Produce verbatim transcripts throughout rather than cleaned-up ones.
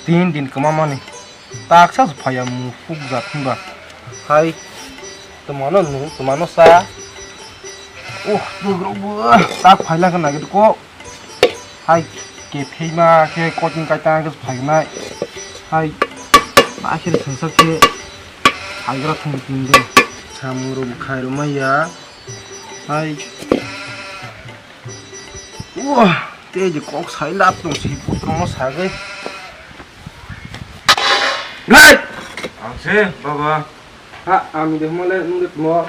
Tin din kwmamani. Taksa se phaiya mufuk jat hinba. Hai, twmano nung, twmano sa. Uh, bugrok bo tak phaila khe nagir ko. Hai, kepheima khe koting kaitang khe phaignai. Hai, ma khe thangsa khe phaigra thang tin de. Samung rok khai rwmaiya. Hai. Wah, tei je kok sai lap tong si putrongno sagwi. Nai! Ang se, baba. Ha, ang de mole nung de mo.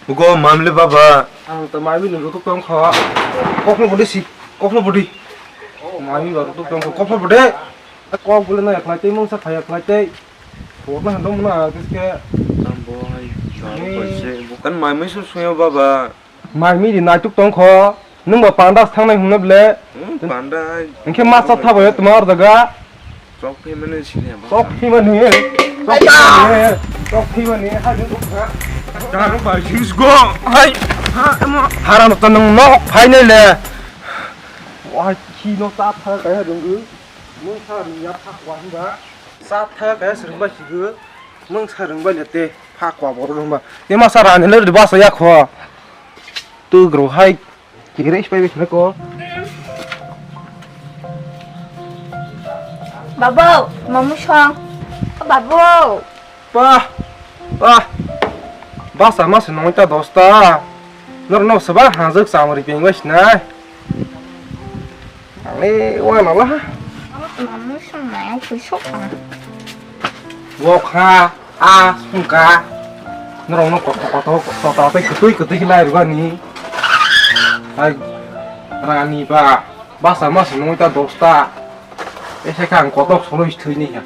Bugo mamle baba. Ang to mami nung rutuk tong kho. Kokno bodi si, kokno bodi. Mami ba rutuk tong kho, kokno bodi. Kok bole na khlai tei mungsa khaya khlai tei. Kokno handong na kiske. Ang bo hai. Ni. Bukan mami su suyo baba. Mai miri naituk tong kho, nwng bo panda thangnai hwnna ble. Hmm, panda. Hwnkhe masa thabo ya tuma or jaga. Chok phaimani sini ba. Chok phaimani, chok phaimani, chok phaimani, ha jeng duk ha. Daro bai jins go. Hai. Ha, emo. Haram to nwng nok phainai le. Wah, khi no ta tha kaya dong. Nwng sa rwng ya thak wa hinba. Sa tha kaya srwng bai sigo. Nwng sa rwng bai le te. Phak wa borok rwng ba. Te masa rani le basa ya kho. Tugro hai. Kire ispai bai khna ko. Babu, mamu song. Babu. Pa. Pa. Basa masa nong ta dosta. Nor no saba hanjak samari peng bai sinai. Ani wana lah. Mamu song na yang kusuk. Wok ha. A sungka. Norok no koto koto koto tei kwtwi kwtwi khe lai rwgani. Hai rani ba basa mas nungwi ta dosta. Ese kha ang kotok solo is thwi ni ha.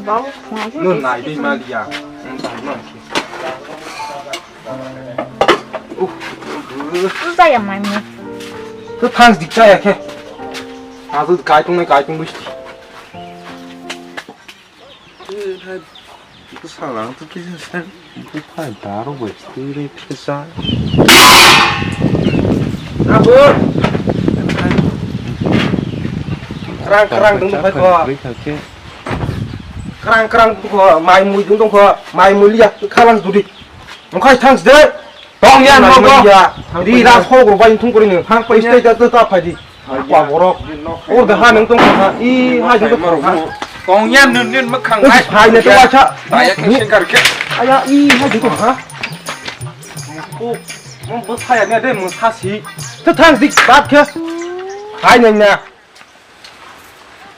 Bau. No nai dei ma liya. Ang tai ma. Zaya mai mu. To thanks dik chaya khe. Azu kai tung nai kai tung busti. Hai, bwsala ang twi kisa sa. Buphai daro bai twi rwi kisa. Abur. Krang krang dong phai ko. Krang krang dong ko, mai mui dong ko, mai mui liya khalang dudi. Okhai thangs de. Tong yan mo ko. Ri ra so gro bai thung kori ni. Hang pai stay ta ta phai di. Kwa borok. Or da ha nang tong ha. I ha jing ko ha. Tong yan nun nun makhang hai. Hai ne to wa cha. Ba ya ke sing kar ke. Aya i ha jing ko ha. O mo bo sa ya ne de mo sa si. Ta thang dik bat ke. Hai nang na.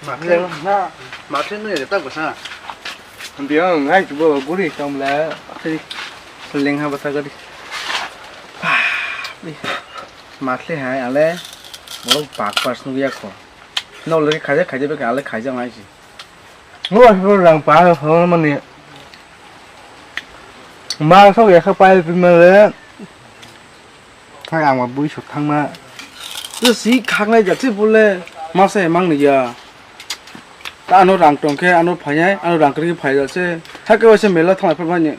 Mathe na, mathe nung ya tak basa. Hambi ang ngai tu bo guri kam la. Leng ha basa gari. Mathe hai ale. Borok bak pas nung ya ko. No lori khaja khaja be ale khaja ngai si. Ngo rang pa ho mani. Ma sok ya kha pai pi ma le. Hai ang ma bui sok thangma. Je si khaknai jak si bole masa emang ni ya. Ta ano rang tong khe ano phai nai, ano rang kwrwi phai jak se. Hakhe waisa mela thanglai phai mani.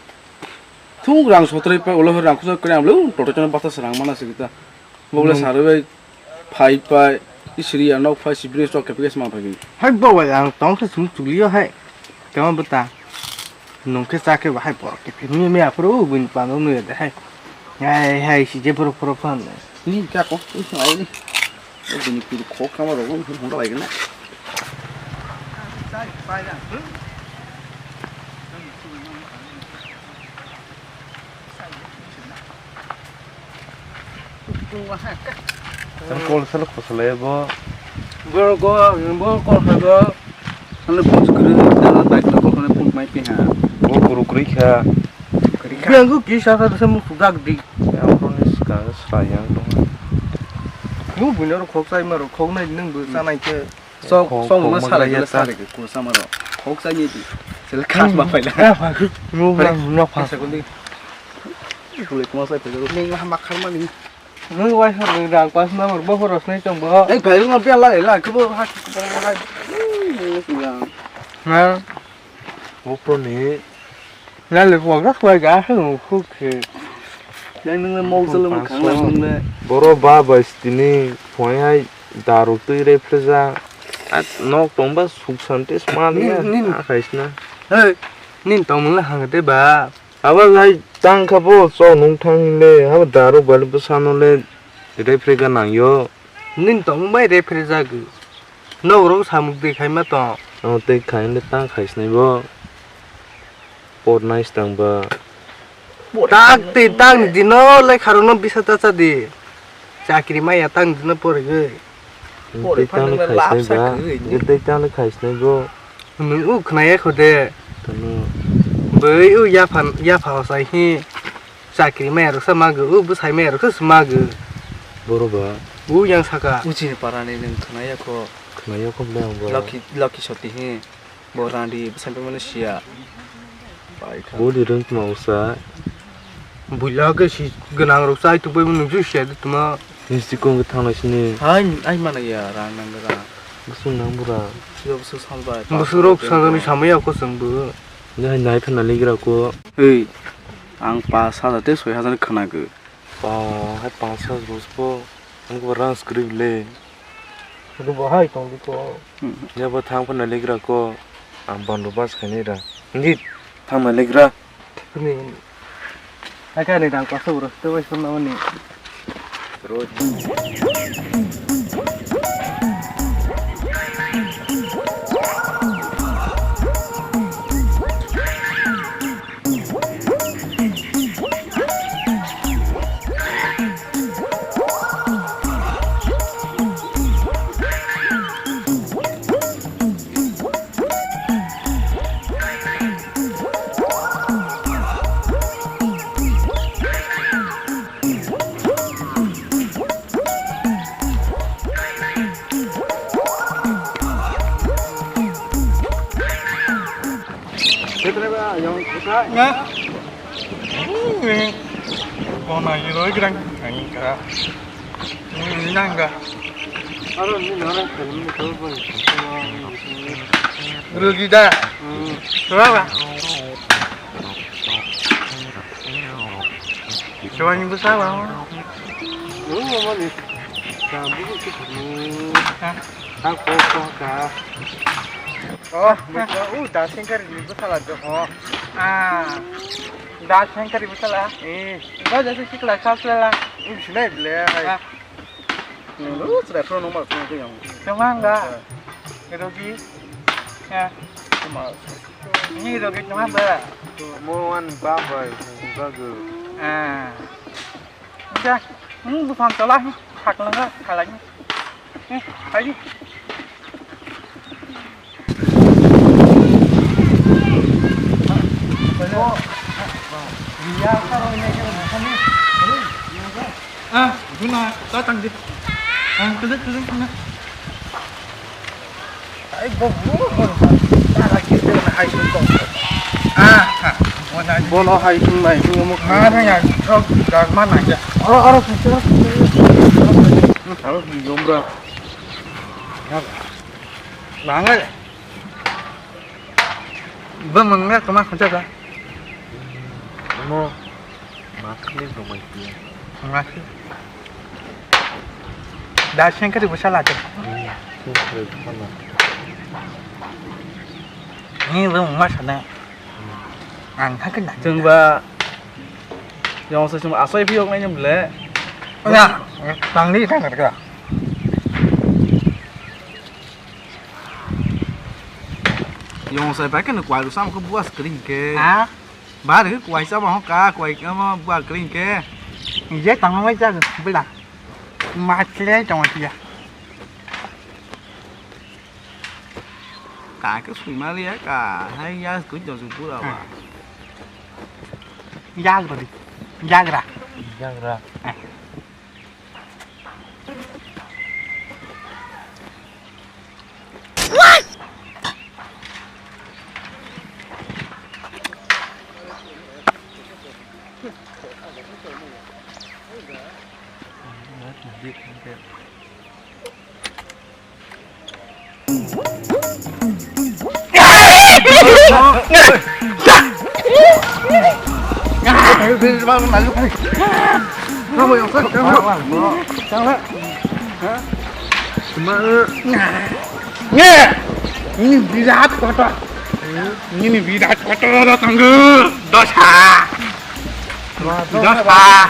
Thung rang sotrei pa ulo rang khusa kwrwi ang bole toto chana bata se rang mana se kita. Bole sarwi bai phai pai isiri ya nok phai sibri sok khe pekes ma phai. Hai bo wai ang tong khe sum chuli yo hai. Tama bata. Nung khe cha khe bahai borok khe phimni me aphuru bini pano nui de hai. Hai hai si je borok phoro phan. Ni ka ko, ni sai ni. O bini pil khok kama rogo, hung hung lai gana. Ang call salo kosole bo. Bo go, bo call kha go. Ano phone kwrwi, ano bike no call khana phone mai piha. Bo kuru kwrwi kha. Kwrwi kha. Yang go kisa sa sa mu sudak di. Yang phone ni ska sa yang dong. Mu buino ro khok sai ma ro khok nai nang bo sa nai khe. Sok, sok ma sara gele sara ge ko samaro. Khok sa ni di. Sel khas ma phaila. Mo ba no pha. Sa ko di. Kule kuma sai phaila. Ning ha ma khar ma ni. Nung wai sar ni rang pas na mar bo horos nai tong bo. Ei phai ma pya la la ko bo ha ko bo ha. Na. Bo pro ni. Nale wagra khwlai ga se nung khuk khe. Yang nung le mok jalo mung khang le nung le. Boro ba bai stini phoi hai Daruk twi rephrijak. A, nok tongba suk santi sma liya. Nin, nin. A khaisna. Hey, nin tongmung le hang de ba. Abo hai tang kha bo chok nung thang le. Abo daruk bali bwsano le rephriga nang yo. Nin tongmung bai rephrijak. Nok rok samuk de khaima tong. O tei khain le tang khaisnai bo. Por nai stang ba. Tak tei tang ni dino lekha rok no bisa ta cha di. Chakri maya tang ni dino porigwi. Tei tang le khaisnai ba. Tei tang le khaisnai bo. Nwng u khwnaya kho de. Tano. Bwrwi u yapha, yapha hosai hi. Chakri maya roksa mago, u bwsai maya roksa se mago. Boro ba. U yang saka. Uchini parani nwng khwnaya kho. Khwnaya kho bwle ang ba. Loki, Loki soti hi. Bo randi bwsai phaimani siya. Bai kha. Bodi rwng tma usa. Buila ke si gwnang rok chai tubai nwng ju siya de tma. Nisi kong ke thanglai sini. Hai, ai mana ya, rang nang rang. Busung nang bura. Siya busung salbai. Busung rok salbai samaya ko sengbu. Nai, nai phana ligra ko. Ei, ang pas hajar tei soi hajar khwnago. Pa, hai pas hajar rus po. Ang ko rang script le. Ko bo hai tong ko. Hmm. Ya bo thang phana ligra ko. Ang bondo bas khaini ra. Ngi thang na ligra. Ni. Aka ni dang pas bro. Te wai sum na ni. Nga. Bona yero grang angka. Nangga. Aro ni nara film ni to bo. Rugi da. Hmm. Coba ba. Coba ni busa ba. Lu mama ni. Ka bu ki ni. Ha. Ang kok kok ka. Oh, u da sengkar ni bwsala do ho. Ah. Da sengkar ni bwsala. Eh. Ba da se sikla sa sela. U sinai ble hai. Ah. Nung lu sra pro nung ma pro ke yang. Kemang ga. Rogi. Ya. Kuma. Ni rogi kemang ba. Mo wan ba ba ba go. Ah. Ja, hmm, buphang tola, hmm, saklang ga, salai. Hmm, hai. Ah, guna, datang di. Ah, kejap, kejap, kejap. Ai, bo, bo, bo, bo. Tara kisa na hai sun kong. Ah, ah. Bono hai sun nai, sun mo. Ma na ya, sok, dak ma na ya. Oro, oro, sun, sun, sun. Aro sun, yom ra. Bang ai. Bo mangna kama khonsa da. Mo. Makhli romai tiya. Makhli. Da sengkari bwsa lajak. Hmm, sengkari bwsa lajak. Ni bo ma sana. Hmm. Ang thangkhe na. Chwng ba yong sa chwng asai phiyok nai ble. Ya, tangli thang ka. Yong sai bai khe no kwai rwsam khe buas kring khe. Ha? Ba rw kwai chama ho ka kwai kama bua kring khe. Je tama mai ja bela. Ma kle tama tiya. Ka khe sui ma liya ka hai ya ku jong su pura wa. Jagra di. Jagra. Jagra. Nge, ini birat kotor. Ini birat kotor datang ke dosa. Dosa.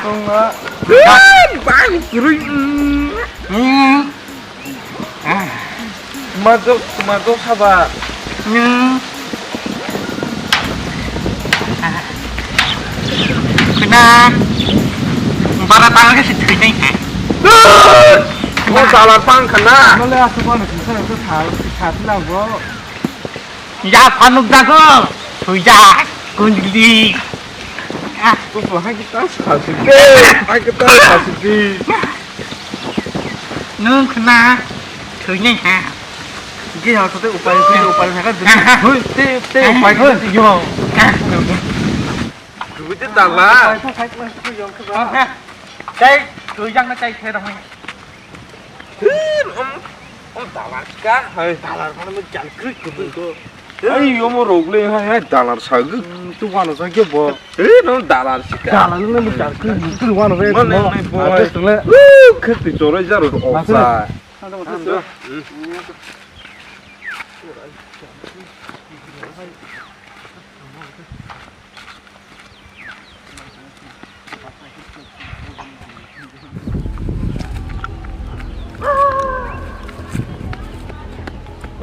Bang kurui. Majo, majo saba. Kena bara tangga si thwi nai ha. Mo dalar pang khana. Male asu kono kisa ko sa sa tilang bo. Ya phanuk jago. Thwi ja. Kundili. Ko so hai kita sa si. Hai kita sa si. Nwng khna thwinai ha. Ge ha, te upai, te upai ha, ha, ha. Hui, te, te upai, hui. Te yo. Hui, te dala. Upai, upai, upai, upai, upai. Ha, ha. Tei thwijak na tei khe rong. Hin, om, om dala ka, hai dala ka mo jal kri kri ko. Ai, omo rok le, hai, hai, dalar sa gw, hmm, tu wano sa khe bo. Eh, no dalar sika. Dalar no mo jal kri, tu wano be. Mane mo. Nai boy. Ate tu le. Woo, khati chore jaro. Mase. Oksa.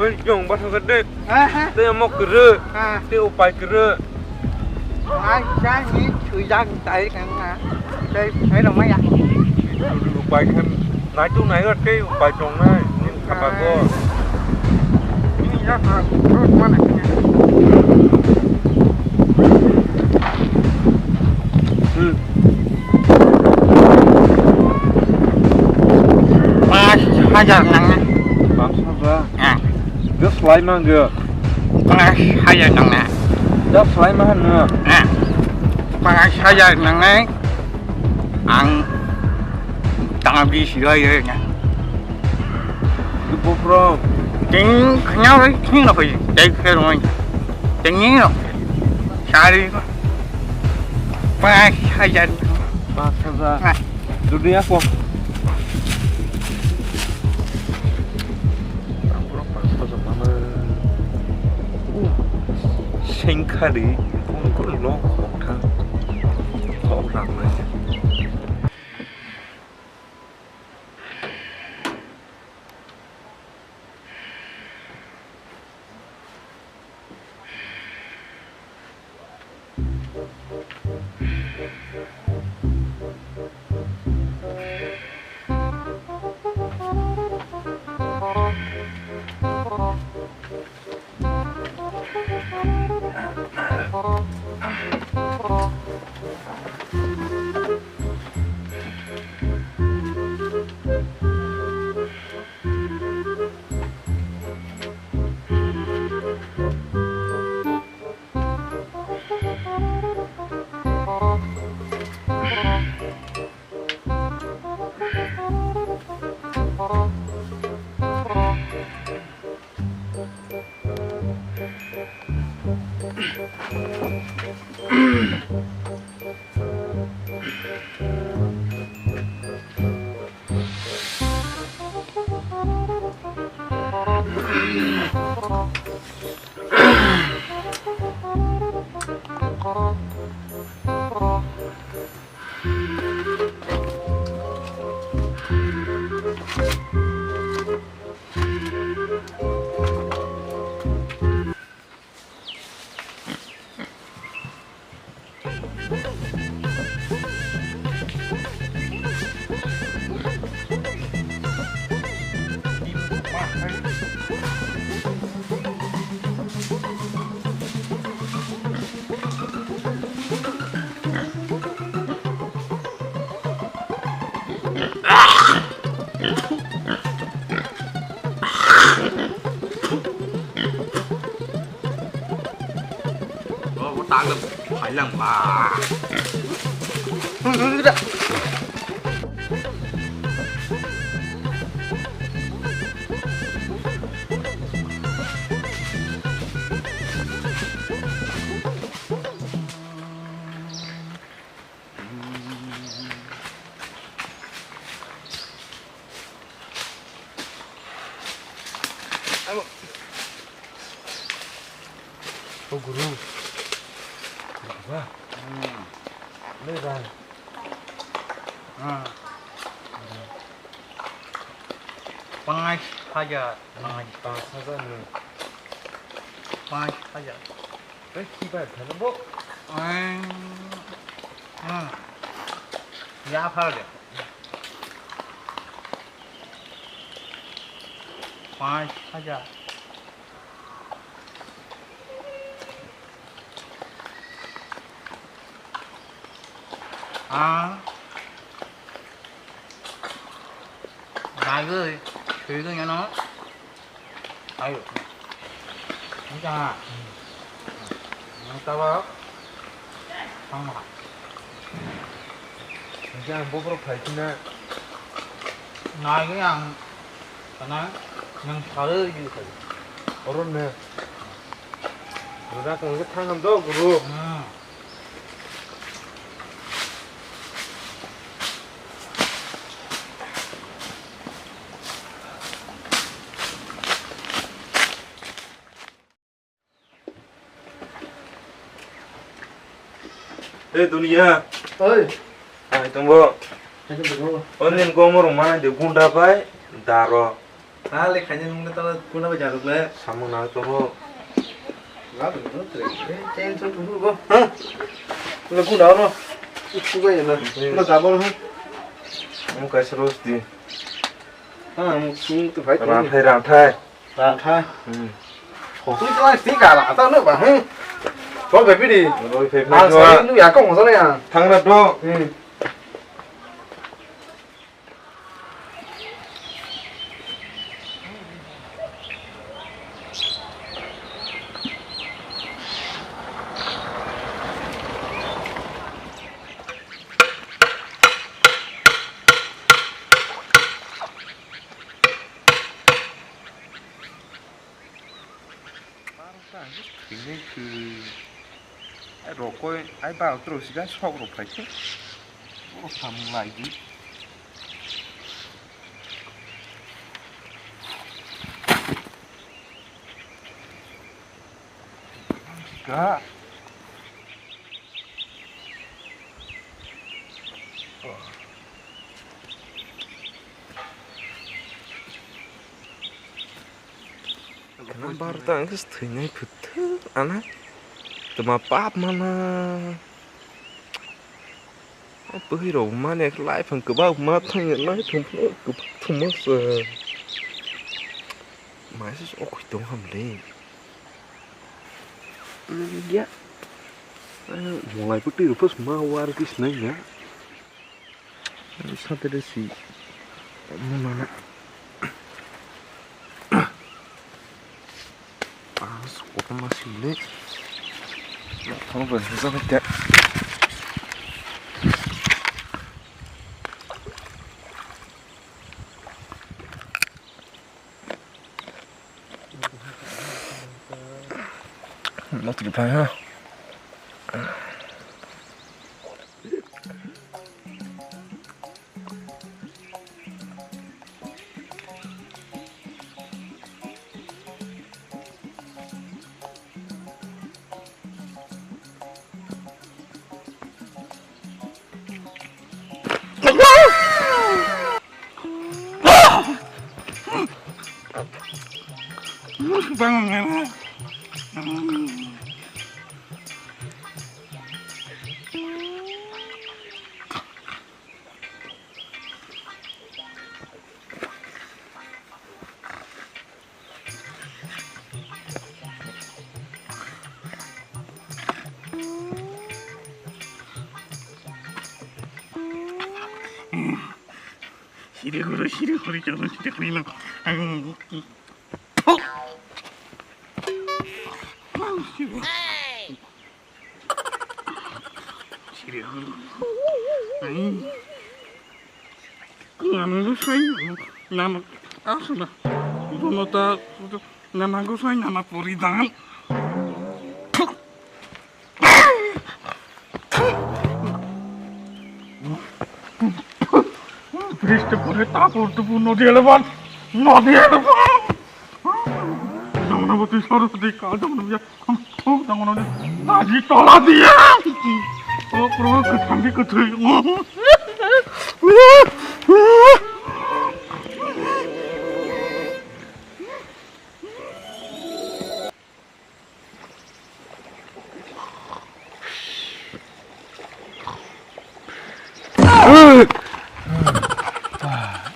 Oi, jong ba thok de. Ha, ha. Te mo kru. Ha. Te upai kru. Ai, ja ni chu jang tai kan na. Te ai lo ma ya. Upai kan nai tu nai ga te upai tong nai. Ni kata ko. Ni ya ka. Mana. Hmm. Pas hajar nang. Pas hajar. Ah. Gas lai mang ge. Pas hajar nang na. Gas lai mang na. Ah. Pas hajar nang na. Ang tang di si lai na. Bro. Ting khanyang lai ting na pai. Dai khe rong. Ting ni no. Sari ko. Pas hajar. Pas hajar. Ah. Dunia ko. Sengkhari, ungkul nok khokthang, khok rangnai. Oh, tang le phai lang ba. Guru. Baba. Hmm. Le bhai. Hmm. Panch hajar. Panch hajar ni. Panch hajar. Tei khi bai phano bo. Hmm. Hmm. Ya phar de. Panch hajar. Ah. Naiwi, swiwi yano. Ayo. Nang taba. Tangma. Hingke ang boborok phai khina. Nai ang kana nang phai di phai. Oro ne. Roda kong ke thang do guru. Hmm. Hey, Dunia. Oi. Hai, tongbo. Hai, tongbo. Onin gomor mana de gunda pai daro. Ah, le khaini nung ta gunda pai daro le. Samung na tongbo. Ga to to. Eh, chain so tu go. Ha? Le gunda ro. Itu ga na. Hmm. Le ga bol ha. Mu kai seros di. Ha, mu sung tu phai. Ram thai, ram thai. Rang kha. Hmm. Khosoi khlai si ka ra ta no ba, hmm. Chol phai phidi. Roi phai phai. Ang sai nu ya kong sa ya. Thang ra do. Hmm. Barota hwnkhe thwinai thwi. Ai rokoi, ai barota rok sika sok rok phai khe. Borok samung lai di. Sika. Kheno barota hwnkhe thwinai phuthwk ana. Tma pap mana. Bwrwi rok mani khe life ang kwbak ma thangya, life ang phano kwbak thumma se. Maisa se okhoi tong ham le. Ya. Molai putwi rok phas ma war kis nai ya. Saturday si mwnana. Pas kotorma sile. Thang bai hujak khe. Not reply ha. Siri guru, siri guru, jangan siri guru. Siri hwn. Ai. Nana gusai, nana asla. Bono ta, nana gusai, nana poridan. Briste pore tapor tupu nodi eleban, nodi eleban. Jamnabati Saraswati ka jamnabiya. Naji tola dia. Oh, pro kesambi ketui.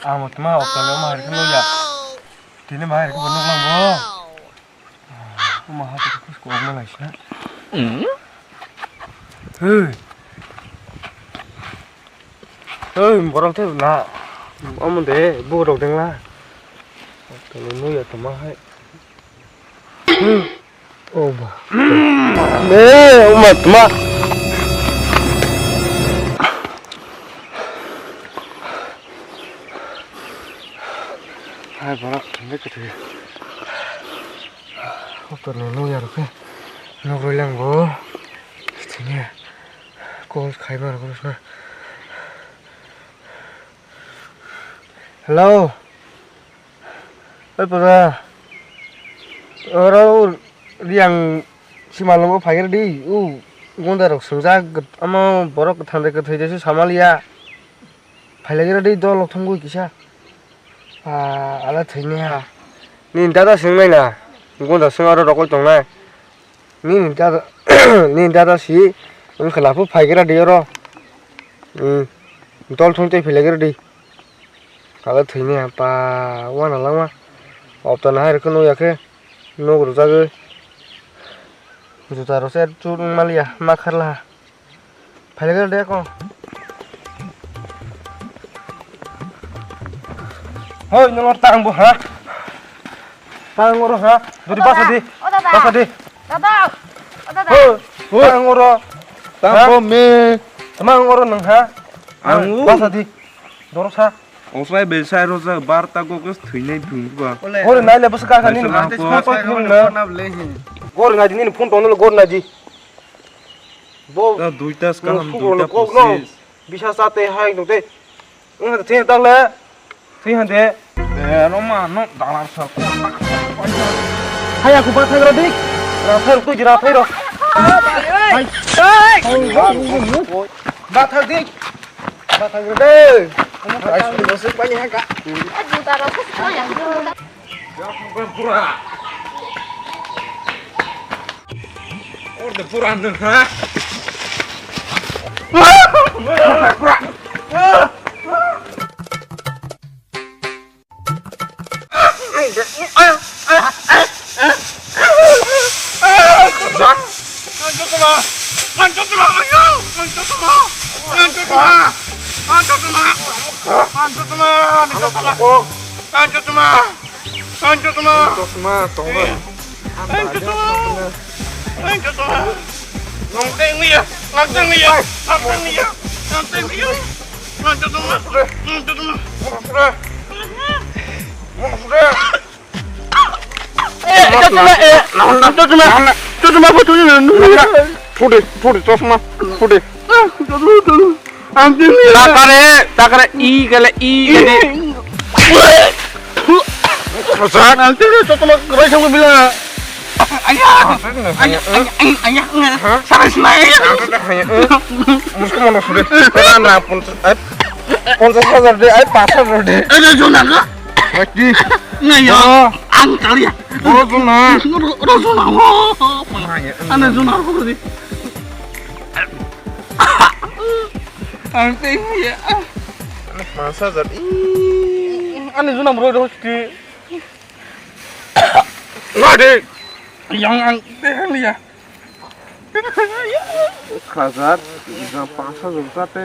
Ang mo tma okta no ma hari khano ya. Tini ma hari khano nang bo. Ma ha tu khus ko ma lai sa. Hey. Hey, borok the na. Omo de borok deng la. Tolo no ya tma hai. Oh, ba. Ne, uma tma. Hai, borok, ne, kete. Hotor no, no, yaro, ke. No, roi lang, bo. Sini, call, khai, bar, bar, na. Hello. Oi, pura. Oro, riang, simalungo, phai, di, u, gunda, rok, swngjak, amo, borok, thang, de, thai, de, samalia. Phailagira di dol thwngwi kisa. Ah, ala thwini ha. Nini dada swng nai na. Gunda swng aro rokol tong nai. Nini dada, nini dada si wng khwla phu phaigira di oro. Hmm. Dol thwng tei phailagira di. Ala thwini ha pa wana langma. Opta na hai rokhe nukya khe. Nuk rwjagwi. Juta rok se chur wng maliya ma kharla ha. Phailaga de ko. Hoi, nolo tang bo ha? Tang oro ha? Dori basa di. O dada. Basa di. Dada. O dada. Hoi, hoi. Tang oro. Tang bo me. Tama oro nang ha? Ang u. Basa di. Doro sa. Osai be sai roja bar ta go gas thwinai thung ba. Gore nai le bwswk ka ni. Gor nai di nini phone tong nolo gor nai di. Bo ta duita skaham duita posis. Bisa sa te hai nung te. Wng te thing ta le. Thing han de. Eh, no ma, no dalar sa. Hai aku ba thai ro dik. Ra thai ro tu jira thai ro. Hai. Ba thai dik. Ba thai dik. Ai, sudah masuk banyak ya, Kak. Juta rok sesuai yang juta. Orde pura nang ha. Ang chosma tongo. Ang chosma. Ang chosma. Nong teng liya, nong teng liya, nong teng liya, nong teng liya. Ang chosma. Ang chosma. Eh, chosma, eh. Ang chosma. Chosma photo ni. Photo, photo, chosma, photo. Ang teng liya. Takare, takare, i kale, i kale. Ang teng liya, chosma, rai sama bila. Ayah, ayah, ayah, ayah, ayah, sarai sinai. Musko mono sudah. Karena pun, eh, pon sas hajar de, eh, pas hajar de. Eh, dia zona ka? Mati. Nggak ya. Oh. Ang kali ya. Oh, zona. Ro, ro zona. Oh. Ane zona ko di. Ang teng ya. Pas hajar. Ih. Ane zona bro, ro sti. Nadi. Yang ang teng ya. Hajar, yang pas hajar sate.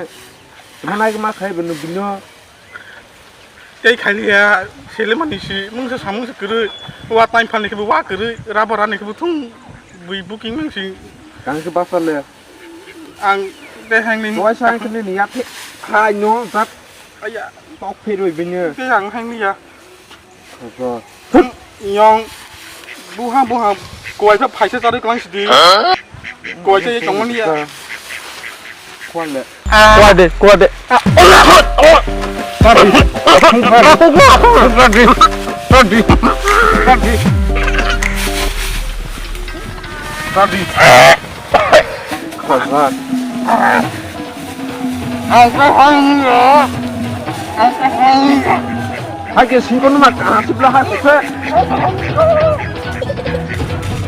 Mana ma khai beno bino. Tei khaliya, sele mani si, mungsa samung se kwrwi, wa time phal ni khe bo wa kwrwi, rubber ani khe bo thung, bui booking mang si. Kang se basa le. Ang tei hang ni. Tuwai sa ang khe ni ya the, hai no, zat. Aya. Tok phirwi bini. Tei ang hang ni ya. Yong buha buha kuwaisa phaisa charwi kwlang sidi. Kuwaisa ye tongmani ya. Kuwa de, kuwa de. Radi, radi, radi, radi. Tadi. Khajak. Hake singko numa kaham sibla ha sukhe.